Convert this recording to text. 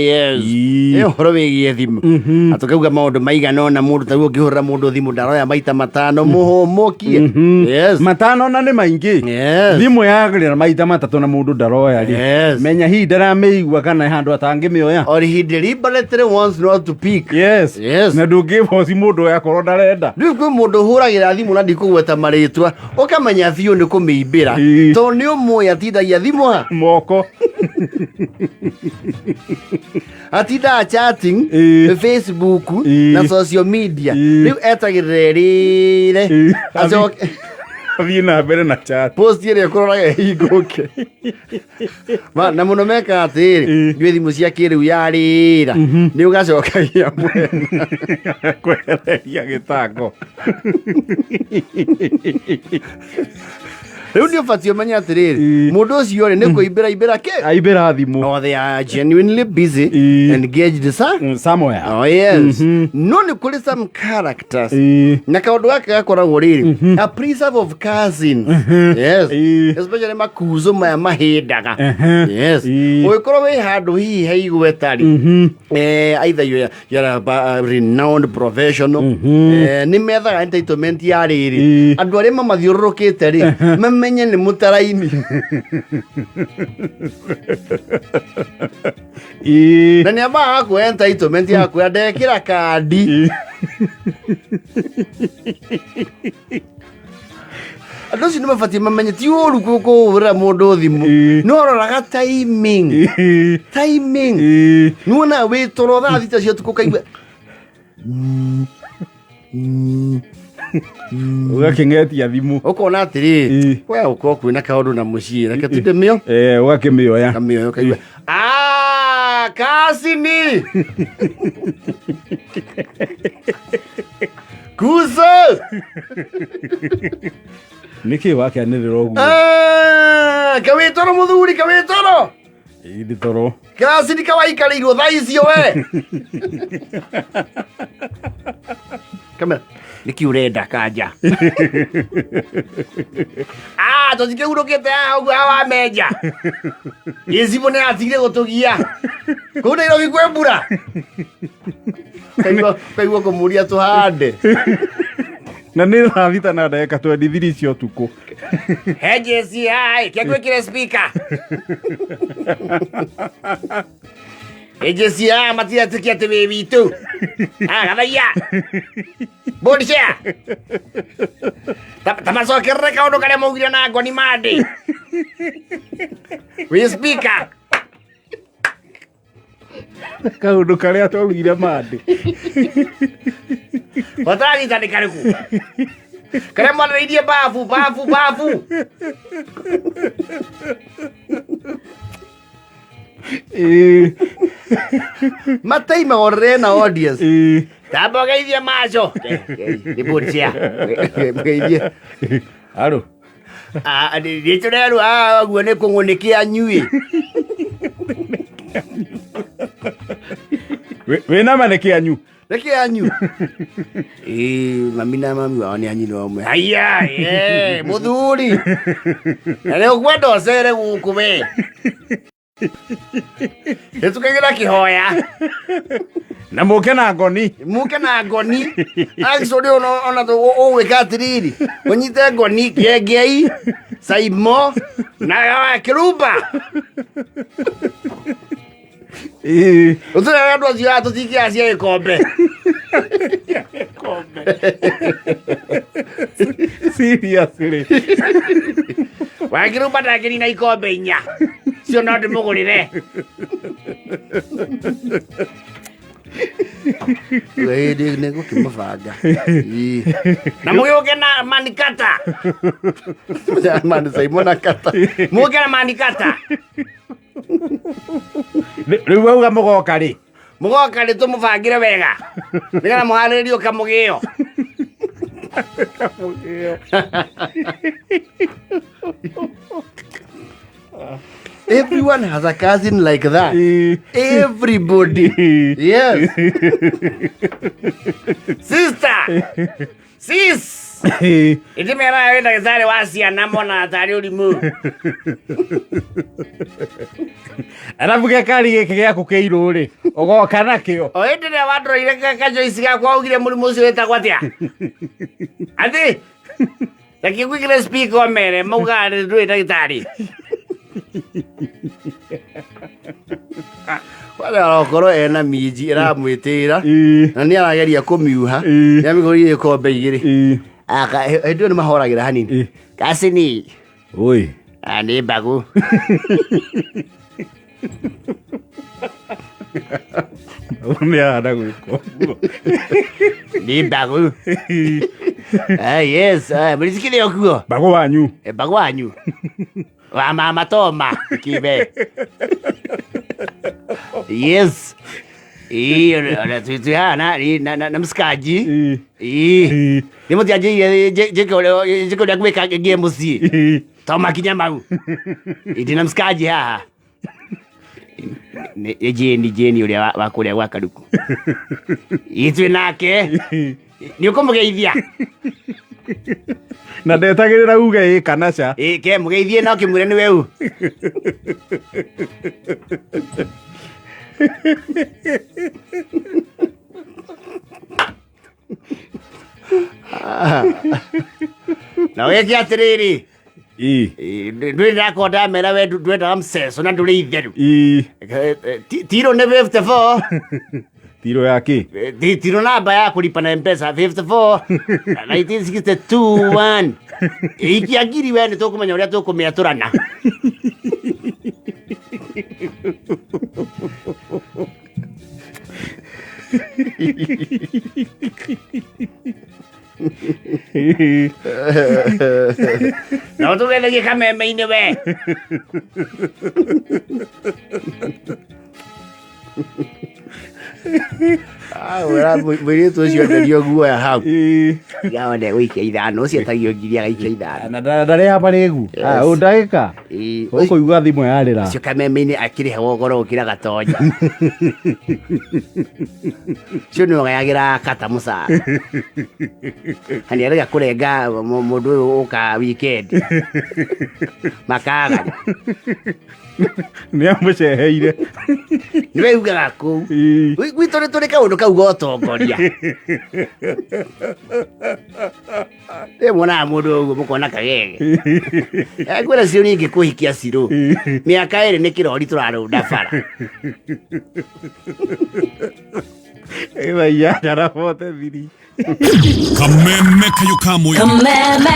Yes. Ii. Nĩ ũhoro wĩgiĩ thimũ na tũkauga maũndũ maigana ũna mũndũ tarĩu ũngĩhũrĩra mũndũ thimũ ndaroya maita matano mũhũmũkie. Yes. Matano na nĩ maingĩ. Yes. Thimũ yagĩrĩra maita matatũ na mũndũ ndaroya rĩ, Yes. menya hihi ndaramĩigua kana handũ atangĩmĩoya. Or he deliberately wants not to pick. Yes. Yes. Na ndũngĩboci mũndũ ũyũ akorwo ndarenda. Rĩu kwĩ mũndũ ũhũragĩra thimũ na ndikũgweta marĩtwa, ũkamenya biũ nĩ kũmĩimbĩra Ii. tondũ nĩ ũmũĩ atindagia thimũ ha moko. Atindaga chatting Ii. Facebook Ii. na social media. Ii. Rĩu etagĩrĩra ĩrĩre Ii. acoke athiĩ na mbere na chat. Post ĩrĩa ĩkũroraga ĩhingũke. Na mũno mekaga atĩrĩrĩ, Ii. njuĩ thimũ cia kĩrĩu yarĩra nĩ ũgacokagia mwena. Kwehereria gĩtango. Rĩu nĩ ũbatiĩ ũmenye atĩrĩrĩ, Ii. mũndũ ũcio rĩ, nĩ kũimbĩra imbĩra kĩ Aimbĩra thimũ. No, they are genuinely busy, Ii. engaged, sir. Somewhere. Oh yes. No nĩ kũrĩ some characters Ii. na kaũndũ gaka gakoragwo rĩrĩ, a preserve of cousins. Yes. Ii. Especially makuzo maya mahĩndaga. Yes. Ii. Ũngĩkorwo wĩ handũ hihi he igweta rĩ, either you are a renowned professional, nĩ methaga entitlement ya rĩrĩ, Ii. andũ arĩa mamathiũrũrũkĩte rĩ, mamenye nĩ mũtaraini. Ii. Na nĩ ambaga kuoya entitlement ya kuoya ndekĩra kandi. Ii. Andũ acio nĩ mabatiĩ mamenye ti ũru kũhũrĩra mũndũ thimũ. Ii. No roraga timing. Ii. Timing. Ii. Nĩwona wĩ toro thaa 6 cia ũtukũ kaigua Ũgakĩng'etia thimũ. Ũkona atĩrĩrĩ, Ii. we ũkorwo kwĩna kaũndũ na mũciĩ, reke tinde mĩo Ũgakĩmĩoya. Kamĩoyo kaigua, "Ah, kasini kuzo." Nĩkĩ wakĩanĩrĩra ũguo? Ah, kawĩtoro mũthuri, kawĩtoro. Ii, ndĩ toro. Kasini kawaikarĩirwo thaa icio we. Kamera nĩkĩ ũrenda kanja? Ah, tũtikĩhurũkĩte haha ũguo haha wamenja gĩcimũ nĩ yatigire gũtũgia kũu Nairobi kwĩ mbura. Kaigua kũmũria tũhande. Na nĩ thaa 6 na ndagĩka 23 cia ũtukũ. He jeci haha ĩ, kĩngwĩkĩre speaker. Ejeci haha matiretĩkia atĩ wĩ witũ. Ah, gathaia board chair. Ta macokerere kaũndũ karĩa maugire na ngoni mandĩ wĩ speaker. Kaũndũ karĩa twaugire mandĩ. Wataragita nĩ karĩkũ karĩa mwanĩrĩirie babu babu babu? Ii. Mataima orere na audience. Ii. Tamba ũgeithie maco nĩ board chair geithie. Aro. Ah, nĩ tũrerwo haha ũguo nĩ kũng'ũ nĩ kĩanyuĩ. Wĩna ma nĩ kĩanyu? Nĩ kĩanyu. Ĩĩ, mami na mami wao nĩ anyina ũmwe. Haiya, ĩĩ, mũthuri na nĩ ũkwenda ũcere gũkũ we nĩ tũkaigĩra kĩhoya. Na mũke na ngoni. Muke na ngoni. Actually ona ũgwĩka atĩrĩrĩ, ũnyite ngoni kĩengei saimo na kĩrumba. Ii. Ũtũrera andũ acio aya tũtingĩaga cia gĩkombe. Seriously. Wakĩrumba ndangĩnina ikombe inya cio no ndĩmũgũrĩre. Hĩndĩ nĩ gũkĩmũbanga na mũgĩũke na manikata manisaimona kata mũke na manikata. Rĩu wauga mũgoka rĩ? Mũgoka rĩ tũmũbangĩre wega nĩgetha mũharĩrĩrio kamũgĩo. Everyone has a cousin like that. Everybody. Yes. Sister. Sis. Ĩndĩ meraga wĩ ndagĩtarĩ wa ciana monaga tarĩ ũrimũ. Arabu gĩkari gĩkĩ gĩaku kĩirũ rĩ, ũgoka nakĩo. O hĩndĩ ĩrĩa wandoroire kajoici gakwa augire mũrimũ ũcio wĩtagwo atĩa? Atĩ reke ngwĩkĩre speaker ũmere maugaga ndũrĩ ndagĩtarĩ. Wale arokorwo ena minji ĩramwĩtĩra na nĩ arageria kũmiuha nĩamĩgũrire ikombe igĩrĩ. Hĩndĩ ĩyo nĩ mahoragĩra hanini. Kacini. Oi. Ah, nĩ mbagũ. Nĩ ahana gwĩka ũguo. Nĩ mbagũ. Ah, yes, ah, mũrĩtikĩrĩ o kuo. Mbagũ wanyu. Eh, mbagũ wanyu. Wa mama Toma kibe. Yes. Ii, ona twĩ haha na msikaji. Ii. Nĩ mũtianjĩire njĩke ũrĩa ngwĩka ngĩe mũciĩ. To makinya mau. Ndĩ na msikaji haha. Nĩ Jane, Jane ũrĩa wa kũrĩa gwa Karuku. Ii twĩ nake. Nĩ ũkũmũgeithia? Na ndetagĩrĩra uge ĩ kana ca. Ĩ, ke mũgeithie na ũkĩmwĩre nĩ weu. Na wĩke atĩrĩrĩ, ndũrĩ ndakoo ndamera we ndwendaga mceco na ndũrĩ itheru. Tiro nĩ 54. Tiro ya kĩ? Tiro namba ya kũlipa na mpesa 54 1962 1. Ikia ngiri we nĩ tũkũmenya ũrĩa tũkũmĩatũrana. Na ũtũgethegie kameme-inĩ we. Wĩra mũirĩtu ũcio enderio guoya hau. Yone gũikia ithano, ũcio etagio ngiri agaikia ithano. Na ndarĩ marĩgu. Yes. Ndagĩka. Ũkũigua thimũ yarĩra. Ũcio kameme-inĩ akĩrĩhagwo goro gũkĩra gatonya. Ũcio nĩwe ũgayagĩra kata mũcara. Na nĩ arega kũrenga mũndũ ũyũ ũka weekend. Makagana. Nĩ amũceheire. Nĩwe ugaga kũu. Gwitũ nĩ tũrĩ kaũndũ kau ga ũtongoria. Rĩu muonaga mũndũ ũguo mũkona kagege. Ngwĩra Cirũ niĩ ingĩkũhikia Cirũ. Mĩaka ĩrĩ nĩ kĩrori tũrarũnda bara. Ĩthaa inyanya na 43. Kameme kayo ka mũingĩ. Kameme.